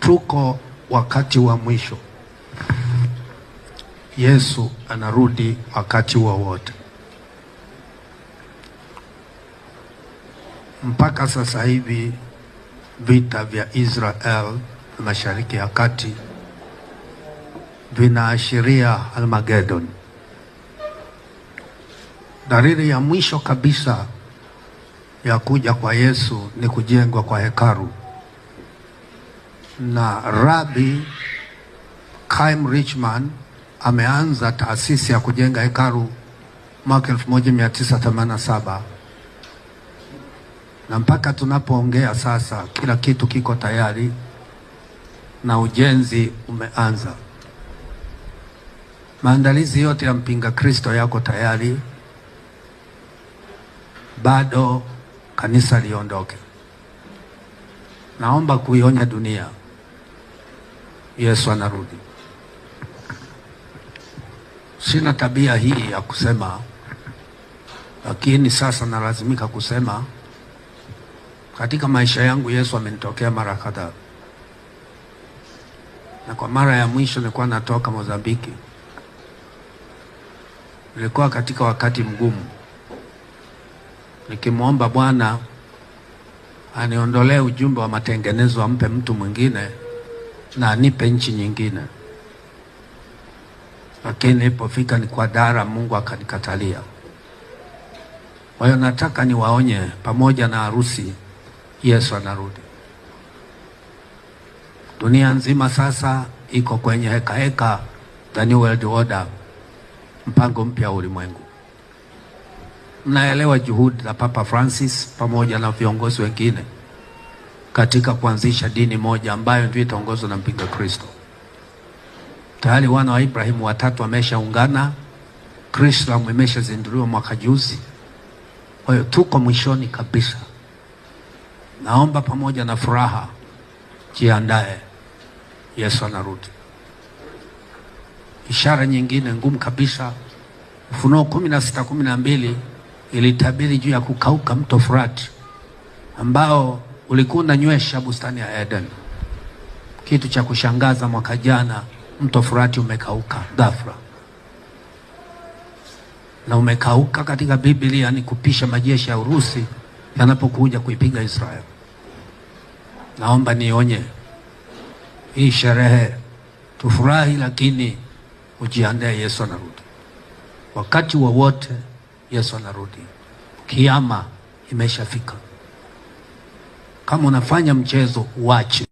Tuko wakati wa mwisho. Yesu anarudi wakati wowote. Mpaka sasa hivi vita vya Israel na Mashariki ya Kati vinaashiria Armageddon. Dalili ya mwisho kabisa ya kuja kwa Yesu ni kujengwa kwa hekalu, na Rabi Chaim Richman ameanza taasisi ya kujenga hekalu mwaka 1987 na mpaka tunapoongea sasa kila kitu kiko tayari na ujenzi umeanza. Maandalizi yote ya mpinga Kristo yako tayari, bado kanisa liondoke. Naomba kuionya dunia, Yesu anarudi. Sina tabia hii ya kusema, lakini sasa nalazimika kusema. Katika maisha yangu Yesu amenitokea mara kadhaa, na kwa mara ya mwisho nilikuwa natoka Mozambiki. Nilikuwa katika wakati mgumu, nikimwomba Bwana aniondolee ujumbe wa matengenezo, ampe mtu mwingine na anipe nchi nyingine. Lakini nilipofika ni kwa dara, Mungu akanikatalia. Kwa hiyo nataka niwaonye, pamoja na harusi, Yesu anarudi. Dunia nzima sasa iko kwenye heka heka, the new world order, mpango mpya wa ulimwengu. Mnaelewa juhudi za Papa Francis pamoja na viongozi wengine katika kuanzisha dini moja ambayo ndio itaongozwa na mpinga Kristo. Tayari wana wa Ibrahimu watatu wameshaungana, Krislamu imeshazinduliwa mwaka juzi. Kwa hiyo tuko mwishoni kabisa. Naomba pamoja na furaha, jiandae, Yesu anarudi. Ishara nyingine ngumu kabisa, Ufunuo 16:12 ilitabiri juu ya kukauka mto Frati ambao ulikuwa unanywesha bustani ya Eden. Kitu cha kushangaza, mwaka jana mto Frati umekauka ghafla, na umekauka katika Biblia ni kupisha majeshi ya Urusi yanapokuja kuipiga Israel. Naomba nionye hii sherehe, tufurahi, lakini ujiandae, Yesu anarudi wakati wowote. Yesu anarudi, kiama imeshafika. Kama unafanya mchezo uache.